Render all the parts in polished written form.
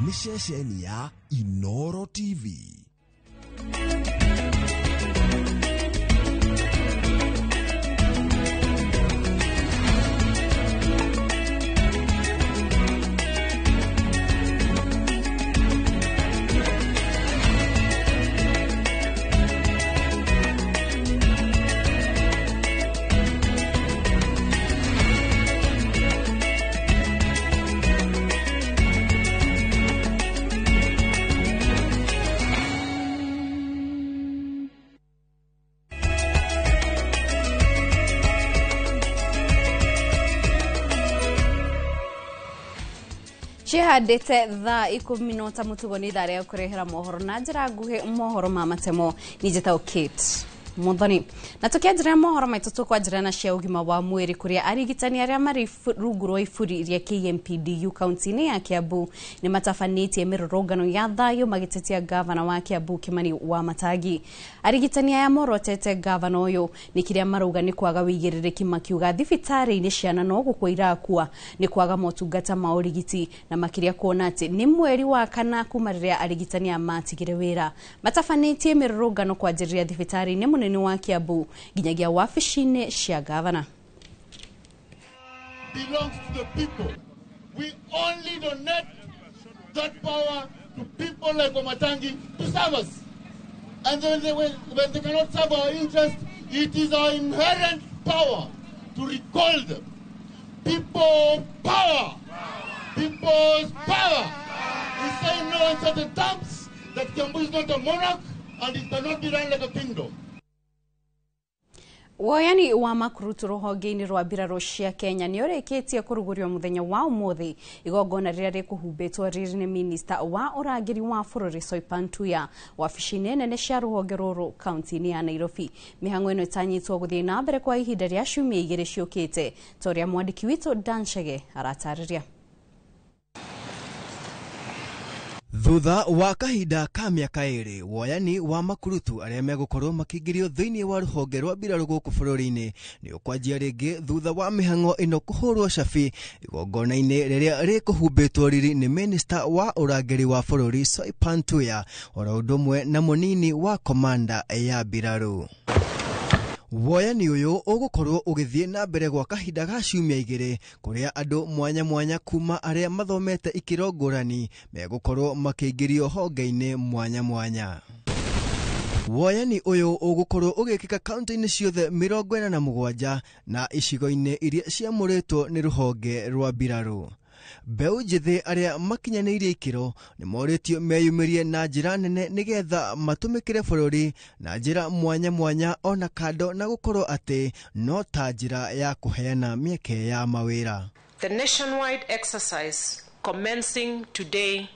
Nĩ ceceni ya Inoro TV. Cihandĩte thaa 10 nota mũtugo nĩ ithaa rĩa kũrehera mohoro na njĩra nguhĩ, mohoro ma matemo. Nĩ njĩtagwo Kate Muthoni, na tũkĩanjĩrĩra mohoro maitũ tũkwanjĩra na cia ũgima wa mwĩrĩ, kũrĩa arigitani arĩa marĩ rungu rwa iburi rĩa KMPDU kaunti-inĩ ya Kiambu nĩ matabanĩtie mĩrũrũngano ya thayũ magĩtetia gavana wa Kiambu Kimani wa Matangi. Arigitani aya morotete gavana ũyũ nĩ kĩrĩa marauga nĩ kwaga wĩigĩrĩrĩki, makiuga thibitarĩ-inĩ ciana no gũkua irakua nĩ kwaga motungata ma ũrigiti, na makĩria kuona atĩ nĩ mweri wa kana kuma rĩrĩa arigitani aya matigire wĩra. Matabanĩtie mĩrũrũngano kwanjĩrĩria thibitarĩ-inĩ mũnene wa Kiambu nginyagia wabici-inĩ cia gavana. Belongs to the people. We only donate that power to people like Wamatangi to serve us. And then when they cannot serve our interest, it is our inherent power to recall them. People power! People's power! We say no in certain terms that Kiambu is not a monarch and it cannot be run like a kingdom. Woyani wa makurutu rũhonge-inĩ rwa mbirarũ cia Kenya nĩ ũrĩkĩtie kũrugũrio mũthenya wa ũmũthĩ, igongona rĩrĩa rĩkũhumbĩtwo rĩrĩ nĩ minista wa ũrangĩri wa bũrũri Soipan Tuya wabici-inĩ nene cia rũhonge rũrũ kaunti-inĩ ya Nairobi. Mĩhang'o ĩno ĩtanyĩtwo gũthiĩ na mbere kwa ihinda rĩa ciumia 2 ciũkĩte, ta ũrĩa mwandĩki witũ Dan Chege aratarĩria. Thutha wa kahinda ka mĩaka 2, woyani wa makurutu arĩa megũkorwo makĩingĩrio thĩinĩ wa rũhonge rwa mbirarũ gũkũ bũrũri-inĩ nĩ ũkwanjia rĩngĩ thutha wa mĩhang'o ĩno kũhũrwo cabi igongona-inĩ rĩrĩa rĩkũhumbĩtwo riri nĩ minista wa ũrangĩri wa bũrũri Soipan Tuya, oro ũndũ ũmwe na mũnini wa komanda ya mbirarũ. Woyani ũyũ ũgũkorwo ũgĩthiĩ na mbere gwa kahinda ga ciumia 2, kũrĩa andũ mwanya mwanya kuma arĩa mathomete ikĩro ngũrani megũkorwo makĩingĩrio honge-inĩ mwanya mwanya. Woyani ũyũ ũgũkorwo ũgĩkĩka kaunti-inĩ ciothe 47 na icigo-inĩ iria ciamũrĩtwo nĩ rũhonge rwa mbirarũ. Mbeũ njĩthĩ arĩa makinyanĩirie ikĩro nĩ morĩtio meyumĩrie na njĩra nene nĩgetha matũmĩkĩre bũrũri na njĩra mwanya mwanya, ona kando na gũkorwo atĩ no ta njĩra ya kũheana mĩeke ya mawĩra. The nationwide exercise commencing today,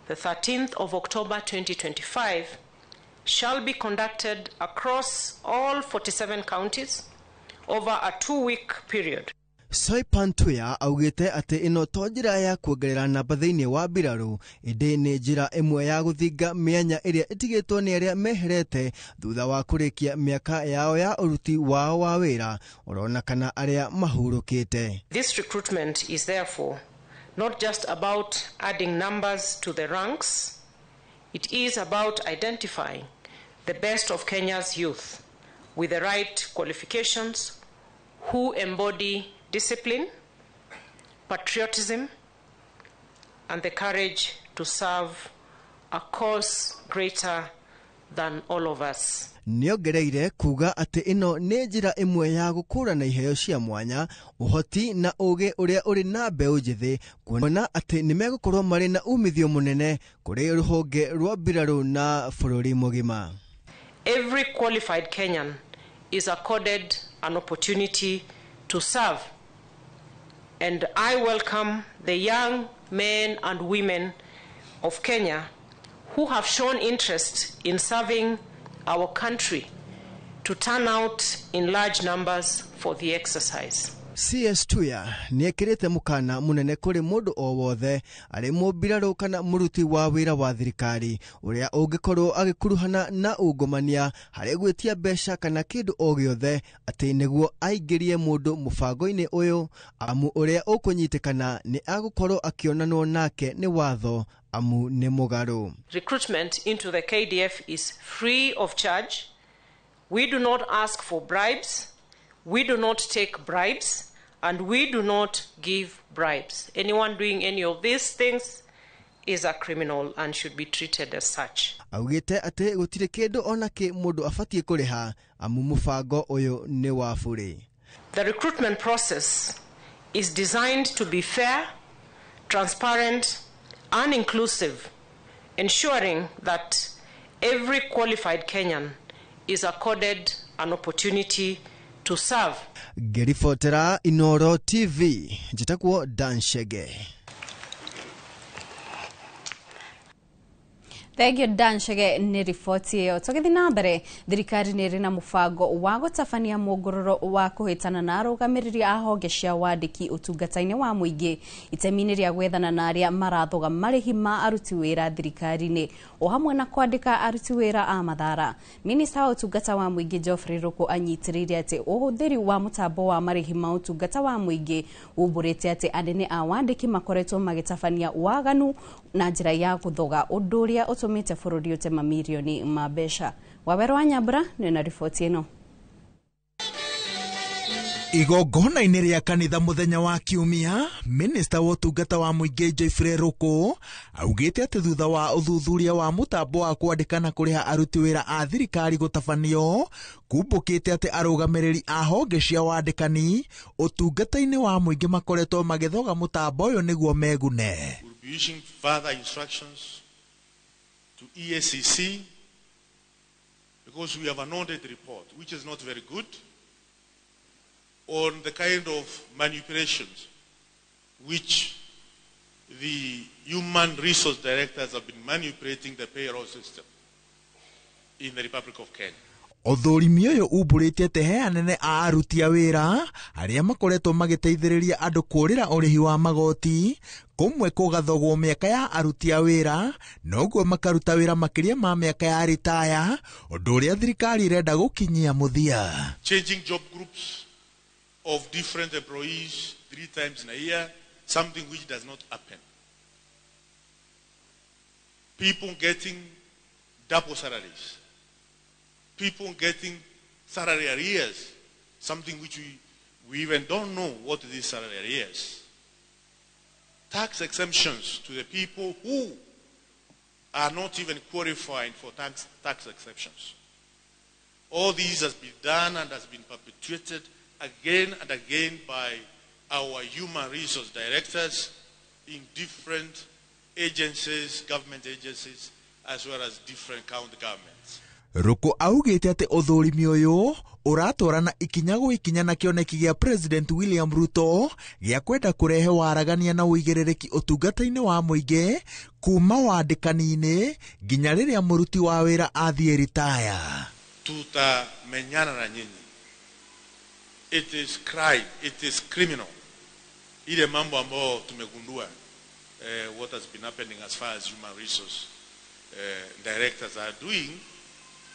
the 13th of October 2025, shall be conducted across all 47 counties over a 2-week period. Soipan Tuya augĩte atĩ ĩno to njĩra ya kuongerera namba thĩinĩ wa mbirarũ, ĩndĩ nĩ njĩra ĩmwe ya gũthinga mĩanya ĩrĩa ĩtigĩtwo nĩ arĩa meherete thutha wa kũrĩkia mĩaka yao ya ũruti wao wa wĩra, orona kana arĩa mahurũkĩte. This recruitment is therefore not just about adding numbers to the ranks, it is about identifying the best of Kenya's youth with the right qualifications who embody discipline, patriotism, and the courage to serve a cause greater than all of us. Nĩongereire kuga atĩ ĩno nĩ njĩra ĩmwe ya gũkũrana iheo cia mwanya, ũhoti na ũgĩ ũrĩa ũrĩ na mbeũ njĩthĩ, kuona atĩ nĩmegũkorwo marĩ na umithio mũnene kũrĩ rũhonge rwa mbirarũ na bũrũri mũgima. Every qualified Kenyan is accorded an opportunity to serve, and I welcome the young men and women of Kenya who have shown interest in serving our country to turn out in large numbers for the exercise. CS Tuya nĩekĩrĩte mũkana mũnene kũrĩ mũndũ o wothe arĩ mũmbirarũ kana mũruti wa wĩra wa thirikari ũrĩa ũngĩkorwo agĩkuruhana na ungumania harĩ gwĩtia mbeca kana kĩndũ o gĩothe atĩ nĩguo aingĩrie mũndũ mũbango-inĩ ũyũ, amu ũrĩa ũkũnyitĩkana nĩ agũkorwo akĩonanwo nake nĩ watho amu nĩ mũgarũ. Recruitment into the KDF is free of charge. We do not ask for bribes. We do not take bribes, and we do not give bribes. Anyone doing any of these things is a criminal and should be treated as such. Augĩte atĩ gũtirĩ kĩndũ ona kĩ mũndũ abatiĩ kũrĩha amu mũbango ũyũ nĩ wa bure. The recruitment process is designed to be fair, transparent, and inclusive, ensuring that every qualified Kenyan is accorded an opportunity to serve. Ngĩribotera Inooro TV, njĩtagwo Dan Chege. Thengiũ Dan Chege nĩ riboti ĩyo. Tũgĩthiĩ na mbere, thirikari nĩ ĩrĩ na mũbango wa gũtabania mũngũrũro wa kũhĩtana na arũgamĩrĩri a honge cia wandĩki ũtungata-inĩ wa mũingĩ itemi-inĩ rĩa gwethana na arĩa marathoga marĩhi ma aruti wĩra thirikari-inĩ o hamwe na kwandĩka aruti wĩra a mathara. Minista wa ũtungata wa mũingĩ Geoffrey Ruku anyitĩrĩire atĩ ũhũthĩri wa mũtambo wa marĩhi ma ũtungata wa mũingĩ umbũrĩte atĩ anene a wandĩki makoretwo magĩtabania waganu na njĩra ya gũthoga ũndũ ũrĩa ũtũmĩte bũrũri ũte mamirioni ma mbeca. Wawerũ wa Nyambura nĩ na riboti ĩno. Igongona-inĩ rĩa kanitha mũthenya wa kiumia, minista wa ũtungata wa mũingĩ Geoffrey Ruku augĩte atĩ thutha wa ũthuthuria wa mũtambo wa kwandĩka na kũrĩha aruti wĩra a thirikari gũtabanio, kumbũkĩte atĩ arũgamĩrĩri a honge cia wandĩkani ũtungata-inĩ wa mũingĩ makoretwo magĩthoga mũtambo ũyũ nĩguo megune. We'll be issuing further instructions to EACC because we have an audit report which is not very good on the kind of manipulations which the human resource directors have been manipulating the payroll system in the Republic of Kenya. Ũthũrimi ũyũ umbũrĩte atĩ he anene a aruti a wĩra arĩa makoretwo magĩteithĩrĩria andũ kũũrĩra ũrĩhi wa magoti, kũmwe kũgathogwo mĩaka ya aruti a wĩra noguo makaruta wĩra makĩria ma mĩaka ya ritaya, ũndũ ũrĩa thirikari ĩrenda gũkinyia mũthia. Changing job groups of different employees 3 times in a year, something which does not happen. People getting double salaries. People getting salary arrears, something which we even don't know what these salary arrears. Tax exemptions to the people who are not even qualified for tax exemptions. All these has been done and has been perpetuated again and again by our human resource directors in different agencies, government agencies, as well as different county governments. Ruku augĩte atĩ ũthũrimi ũyũ ũratwarana ikinya gwa ikinya na kĩoneki gĩa President William Ruto gĩa kwenda kũrehe waragania na ũigĩrĩrĩki ũtungata-inĩ wa mũingĩ kuma wandĩkani-inĩ nginya rĩrĩa mũruti wa wĩra athiĩ ritaya. Tutamenyana na nyinyi. It is crime, it is criminal. Ile mambo ambayo tumegundua what has been happening as far as human resource directors are doing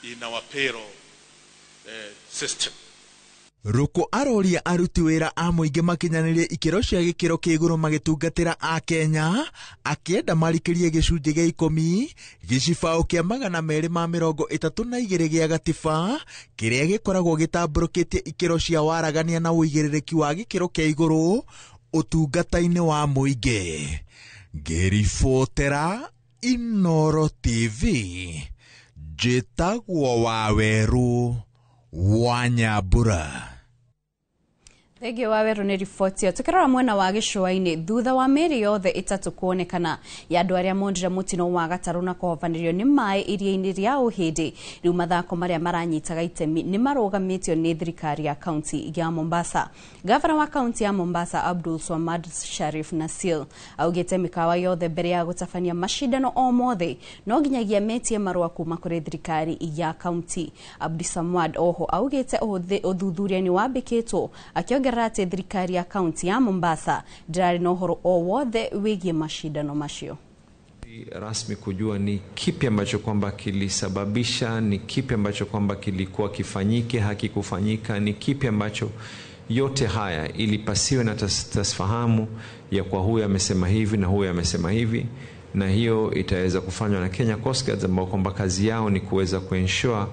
in our payroll system. Ruku aroria aruti wĩra a mũingĩ makinyanĩrie ikĩro cia gĩkĩro kĩa igũrũ magĩtungatĩra a Kenya, akĩenda marikĩrie gĩcunjĩ gĩa 10 gĩcibaũ kĩa 232 gĩa gatiba kĩrĩa gĩkoragwo gĩtambũrũkĩtie ikĩro cia waragania na ũigĩrĩrĩki wa gĩkĩro kĩa igũrũ ũtungata-inĩ wa mũingĩ. Ngĩribotera Inooro TV, njĩtagwo Wawerũ wa Nyambura. Thengiũ Wawerũ nĩ riboti ĩyo. Tũkĩrora mwena wa gĩcũa-inĩ, thutha wa mĩĩrĩ yothe ĩtatũ kuonekana ya andũ arĩa monire mũtino wa gatarũ na kũhobanĩrio nĩ maĩ iria-inĩ rĩa Ũhĩndĩ, rĩu mathako marĩa maranyitaga itemi nĩ marũgamĩtio nĩ thirikari ya kaunti ya Mombasa. Gavana wa kaunti ya Mombasa Abdul Swamad Sharif Nasil augĩte mĩkawa yothe mbere ya gũtabania macindano o mothe no nginyagia metie marũa kuma kũrĩ thirikari ya kaunti. Abdul Swamad oho augĩte ũthuthuria nĩ wambĩkĩtwo, akĩongerera atĩ thirikari ya kaunti ya Mombasa ndĩrarĩ na ũhoro o wothe wĩgiĩ mashindano macio. Rasmi kujua ni kipi ambacho kwamba kilisababisha, ni kipi ambacho kwamba kilikuwa kifanyike hakikufanyika, ni kipi ambacho yote haya ili pasiwe na tasfahamu ya kwa huyu amesema hivi na huyu amesema hivi. Na hiyo itaweza kufanywa na Kenya Coast Guards ambao kwamba kazi yao ni kuweza kuensure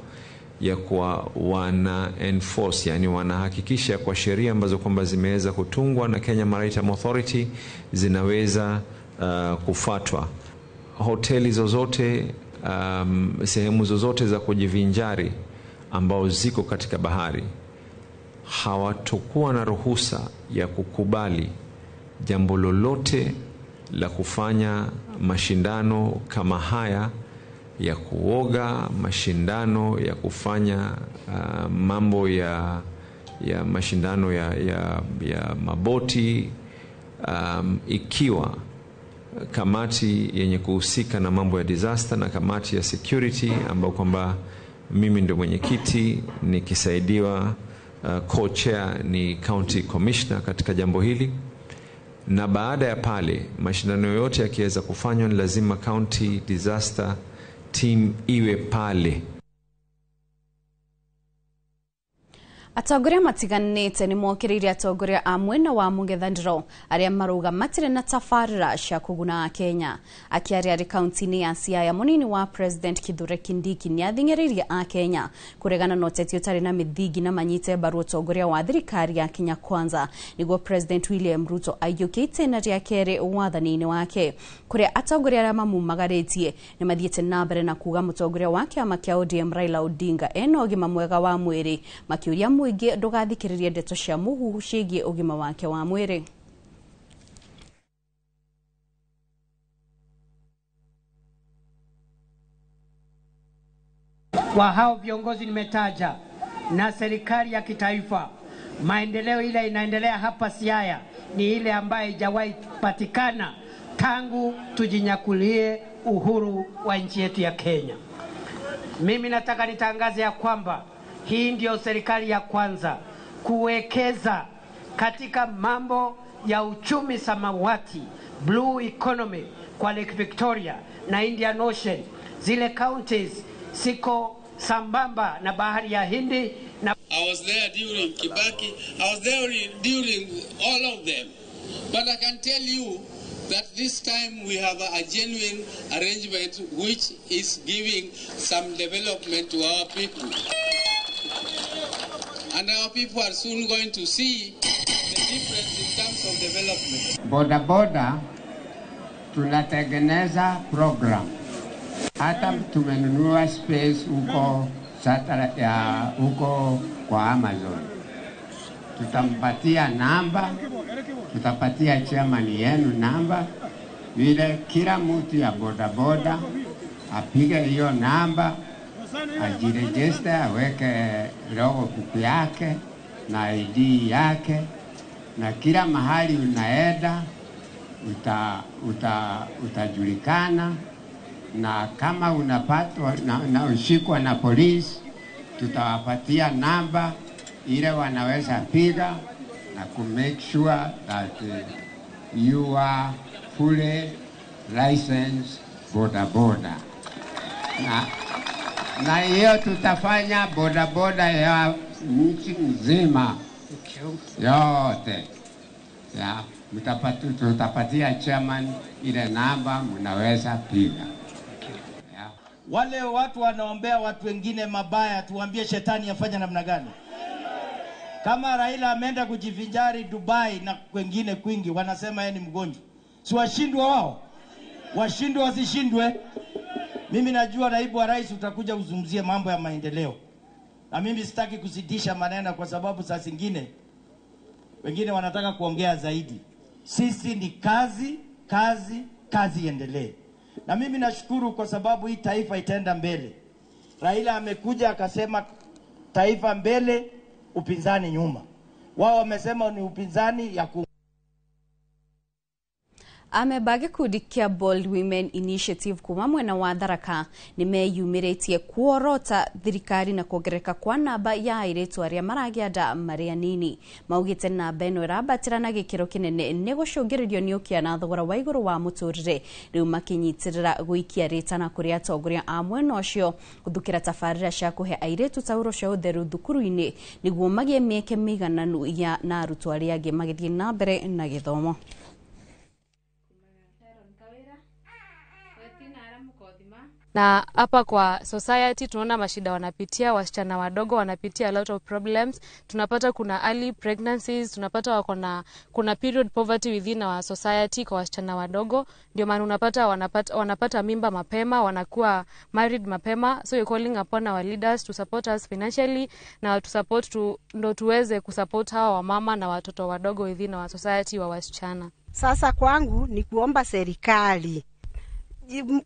ya kuwa wana enforce, yani wanahakikisha kwa sheria ambazo kwamba zimeweza kutungwa na Kenya Maritime Authority zinaweza kufuatwa. Hoteli zozote, sehemu zozote za kujivinjari ambao ziko katika bahari hawatakuwa na ruhusa ya kukubali jambo lolote la kufanya mashindano kama haya ya kuoga, mashindano ya kufanya mambo ya mashindano ya maboti, ikiwa kamati yenye kuhusika na mambo ya disaster na kamati ya security ambao kwamba mimi ndio mwenyekiti nikisaidiwa co-chair ni county commissioner katika jambo hili. Na baada ya pale mashindano yote yakiweza kufanywa ni lazima county disaster team iwe pale. Atongoria matiganĩte nĩ mokĩrĩire atongoria a mwena wa mũng'ethanĩro arĩa marauga matirĩ na tabarĩra cia kũguna Akenya. Akĩaria arĩ kaunti-inĩ ya Siaya, mũnini wa President Kithure Kindiki nĩathing'ĩrĩirie Akenya kũregana na ũteti ũtarĩ na mĩthingi na manyite mbaru ũtongoria wa thirikari ya Kenya Kwanza nĩguo President William Ruto aiyũkie itĩna rĩa kerĩ wathani-inĩ wake. Kũrĩa atongoria arĩa mamumagarĩtie nĩ mathiĩte na mbere na kuga mũtongoria wa kĩama kĩa ODM Raila Odinga ena ũgima mwega wa mwĩrĩ, makĩũria mũingĩ ndũgathikĩrĩrie ndeto cia mũhuhu ciĩgiĩ ũgima wake wa mwĩrĩ. Kwa hao viongozi nimetaja na serikali ya kitaifa, maendeleo ile inaendelea hapa Siaya ni ile ambayo haijawahi patikana tangu tujinyakulie uhuru wa nchi yetu ya Kenya. Mimi nataka nitangaze ya kwamba hii ndio serikali ya kwanza kuwekeza katika mambo ya uchumi samawati, blue economy, kwa Lake Victoria na Indian Ocean. Zile counties siko sambamba na bahari ya Hindi. Na I was there during Kibaki, I was there during all of them. But I can tell you that this time we have a genuine arrangement which is giving some development to our people. And our people are soon going to see the difference in terms of development. Boda boda tunatengeneza program. Hata tumenunua space huko satellite ya huko kwa Amazon. Tutampatia namba, tutapatia chairman yenu namba, vile kila mtu ya boda boda apige hiyo namba, ajiregister, aweke logo book yake na ID yake, na kila mahali unaenda utajulikana. Na kama unapatwa na ushikwa na polisi, tutawapatia namba ile wanaweza piga na ku make sure that you are fully licensed boda boda. Na hiyo tutafanya boda boda ya nchi nzima yote. Ya, tutapatia chairman ile namba mnaweza piga. Wale watu wanaombea watu wengine mabaya, tuambie shetani afanye namna gani? Kama Raila ameenda kujivinjari Dubai na kwengine kwingi, wanasema yeye ni mgonjwa. Si washindwe wao? Washindwe wasishindwe? Mimi najua naibu wa rais utakuja uzungumzie mambo ya maendeleo. Na mimi sitaki kuzidisha maneno kwa sababu saa zingine wengine wanataka kuongea zaidi. Sisi ni kazi, kazi, kazi iendelee. Na mimi nashukuru kwa sababu hii taifa itaenda mbele. Raila amekuja akasema taifa mbele, upinzani nyuma. Wao wamesema ni upinzani ya ku Ameba gĩkundi kĩa Bold Women Initiative kuma mwena wa Tharaka nĩmeyumĩrĩtie kuorota thirikari na kuongerereka kwa namba ya airĩtu arĩa maragĩa nda marĩ anini. Maugĩte namba ĩno ĩrambatĩra na gĩkĩro kĩnene nĩ gũcũngĩrĩrio nĩ ũkĩa na thogora wa igũrũ wa mũtũrĩre, rĩu makĩnyitĩrĩra gũikia rĩtana kũrĩ atongoria a mwena ũcio gũthukĩra tabarĩra cia kũhe airĩtu tauro cia ũtheru thukuru-inĩ nĩguo magĩe mĩeke mĩigananu ya na arutwo arĩa angĩ magĩthiĩ na mbere na gĩthomo. Na hapa kwa society tunaona mashida wanapitia, wasichana wadogo wanapitia a lot of problems. Tunapata kuna early pregnancies, tunapata wako na kuna period poverty within our society kwa wasichana wadogo. Ndio maana unapata wanapata mimba mapema, wanakuwa married mapema. So we're calling upon our leaders to support us financially na to support ndo tuweze kusupport hawa wamama na watoto wadogo within our society wa wasichana. Sasa kwangu ni kuomba serikali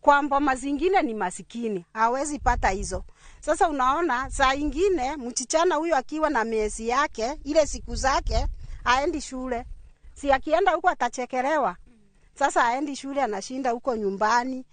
kwa mboma zingine ni masikini, hawezi pata hizo. Sasa unaona saa ingine mchichana huyo akiwa na miezi yake, ile siku zake, haendi shule. Si akienda huko atachekelewa. Sasa haendi shule, anashinda huko nyumbani.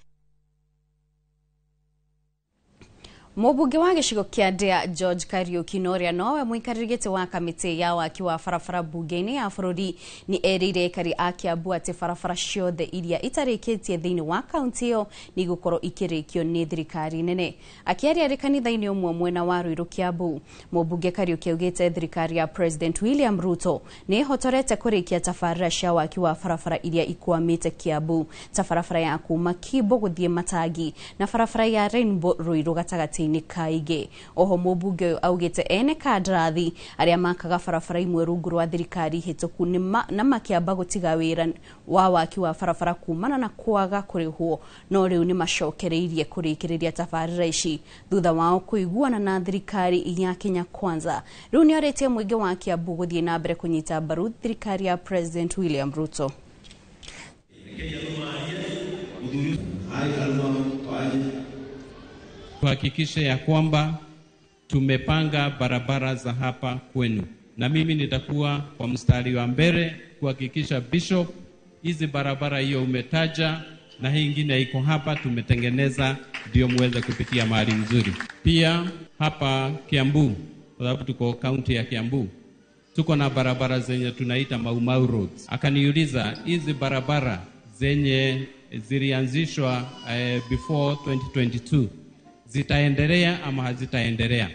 Mũmbunge wa gĩcigo kĩa Ndĩa George Kariuki na ũrĩa nowe mũikarĩri gĩtĩ wa kamĩtĩ ya waki wa barabara mbunge-inĩ ya bũrũri nĩ erĩire aikari a Kiambu atĩ barabara ciothe iria itarĩkĩtie thĩinĩ wa kaunti ĩyo nĩ igũkorwo ikĩrĩkio nĩ thirikari nene. Akĩaria arĩ kanitha-inĩ ũmwe mwena wa Ruiru Kiambu, mũmbunge Kariuki augĩte thirikari ya President William Ruto nĩ ĩhotorete kũrĩkia tabarĩra cia waki wa barabara iria ikwamĩte Kiambu ta barabara ya kuma Kimbo gũthiĩ Matangi na barabara ya Rainbow Ruiru gatagatĩ kaige. Oho mũmbunge ũyũ augĩte ene kandarathi arĩa makaga barabara imwe rungu rwa thirikari hĩtũku na makĩamba gũtiga wĩra wa waki wa barabara kumana na kwaga kũrĩhwo, no rĩu nĩ macokereirie kũrĩkĩrĩria tabarĩra ici thutha wao kũiguana na thirikari ya Kenya Kwanza. Rĩu nĩ arĩtie mũingĩ wa Kiambu gũthiĩ na mbere kũnyita mbaru thirikari ya President William Ruto. Tuhakikishe ya kwamba tumepanga barabara za hapa kwenu, na mimi nitakuwa kwa mstari wa mbele kuhakikisha Bishop, hizi barabara hiyo umetaja na hii ingine iko hapa tumetengeneza, ndio muweze kupitia mahali nzuri. Pia hapa Kiambu, kwa sababu tuko kaunti ya Kiambu, tuko na barabara zenye tunaita Mau Mau roads. Akaniuliza hizi barabara zenye zilianzishwa before 2022 zitaendelea ama hazitaendelea.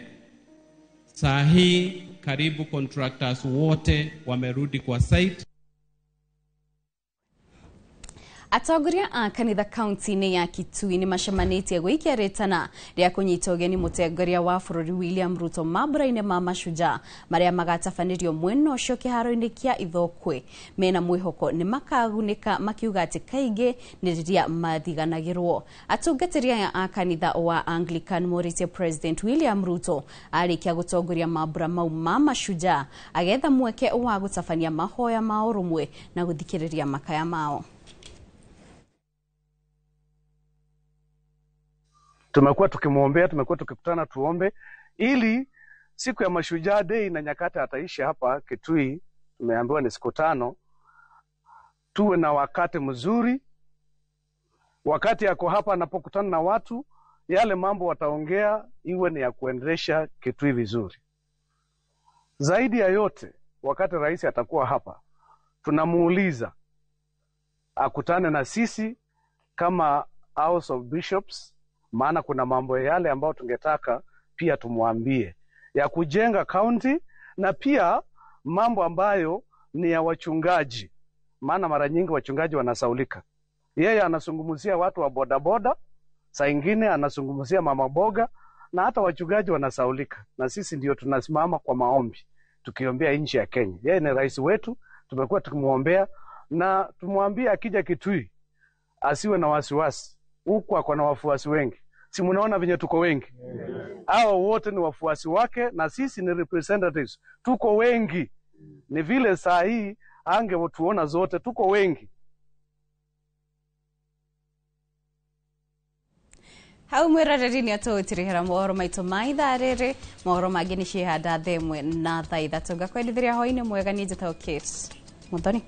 Saa hii karibu contractors wote wamerudi kwa site. Atongoria a kanitha kaunti-inĩ ya Kitui nĩ macemanĩtie gũikia rĩtana rĩa kũnyita ũgeni mũtongoria wa bũrũri William Ruto mambura-inĩ ma Mashujaa marĩa magatabanĩrio mwena ũcio kĩharo-inĩ kĩa Ithokwe. Mena mwĩhoko nĩ makagunĩka makiuga atĩ kaingĩ nĩ rĩrĩa mathiganagĩrwo. Atungatĩri aya a kanitha wa Anglican morĩtie President William Ruto arĩkia gũtongoria mambura mau ma Mashujaa agetha mweke wa gũtabania mahoya ma ũrũmwe na gũthikĩrĩria makaya mao. Tumekuwa tukimwombea, tumekuwa tukikutana tuombe ili siku ya Mashujaa Day na nyakati ataishi hapa Kitui, tumeambiwa ni siku 5, tuwe na wakati mzuri. Wakati yako hapa anapokutana na watu, yale mambo wataongea iwe ni ya kuendelesha Kitui vizuri. Zaidi ya yote, wakati rais atakuwa hapa, tunamuuliza akutane na sisi kama House of Bishops, maana kuna mambo yale ambayo tungetaka pia tumwambie ya kujenga county, na pia mambo ambayo ni ya wachungaji, maana mara nyingi wachungaji wanasaulika. Yeye anazungumzia watu wa bodaboda, saa ingine anazungumzia mama boga, na hata wachungaji wanasaulika, na sisi ndio tunasimama kwa maombi tukiombea nchi ya Kenya. Yeye ni rais wetu, tumekuwa tukimuombea na tumwambie akija Kitui asiwe na wasiwasi. Huku ako na wafuasi wengi. Si mnaona venye tuko wengi? Hao wote ni wafuasi wake na sisi ni representatives. Tuko wengi. Ni vile saa hii angetuona zote, tuko wengi. Hau mwiroreri nĩ atũgũtirĩhĩra mohoro maitũ ma ithaa rĩrĩ. Mohoro mangĩ nĩ cihanda thaa 1 na thaa 3. Ngakwendithĩria hwaĩ-inĩ mwega. Niĩ njĩtagwo Kate Muthoni.